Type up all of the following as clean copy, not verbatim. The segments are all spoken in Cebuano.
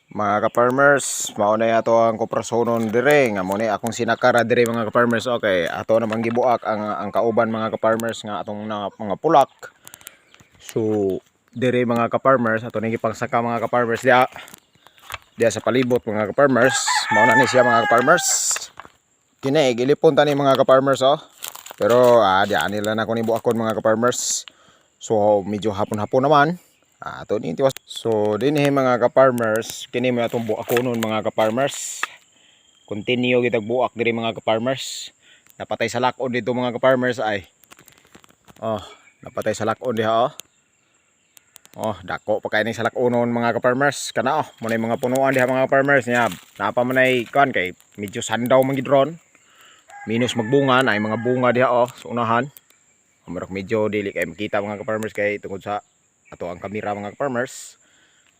Mga ka-farmers, mao na ato ang kuprasonon dire nga mo ni akong sinakara dire, mga ka-farmers. Okay, ato namang gibuak ang kauban, mga ka-farmers, nga atong na, mga pulak. So dire, mga ka-farmers, ato ning gipangsaka, mga ka-farmers, diha diha sa palibot, mga ka-farmers. Mao na ni siya, mga ka-farmers. Kini gilipon ta ni, mga ka-farmers, oh. Pero diha nila na ko ni buakon, mga ka-farmers. So medyo hapon-hapon naman. Ato ni tiwas. So dinhi, mga ka-farmers, kini mo atong buakonon, mga ka-farmers. Continue kitag buak diri, mga ka-farmers. Napatay sa lakon dito, mga ka-farmers, ay. Oh, napatay sa lakon diha, oh. Oh, dako pa kay ni sa lakonon, mga ka-farmers. Kana oh, mo na yung mga punuan diha, mga ka-farmers niya. Napa man ay kuan kay medyo sandaw man gid ron. Minus magbunga na mga bunga diha, oh, sa unahan. Amarok medyo dili kay makita, mga ka-farmers, kay tungod sa ato ang kamera, mga ka-farmers.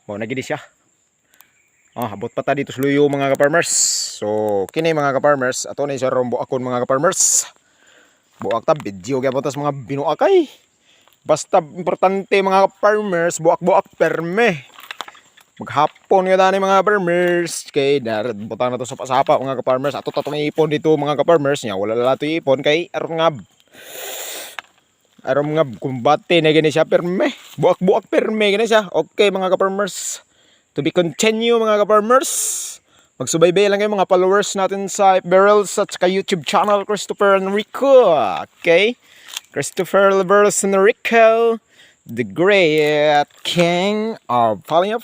Mao na gid siya. Oh, abot pa ta dito sa luyo, mga ka-farmers. So, kini, mga ka-farmers, ato na siya ron buakon, mga ka-farmers. Buak ta video gyapon tas mga binuakay. Basta importante, mga ka-farmers, buak-buak perme. Maghapon nga tani, mga farmers, kay dar butang na to sa pasapa, mga ka-farmers. Ato ta tong ipon dito, mga ka-farmers, nya wala la to ipon kay aron nga kumbate na gani siya perme. Buak-buak perme gani siya. Okay, mga ka-farmers. To be continue, mga ka-farmers. Magsubaybay lang kayo, mga followers natin sa Barrels at saka YouTube channel Christopher Enrico. Okay? Christopher Barrels Enrico, the great king of Falling.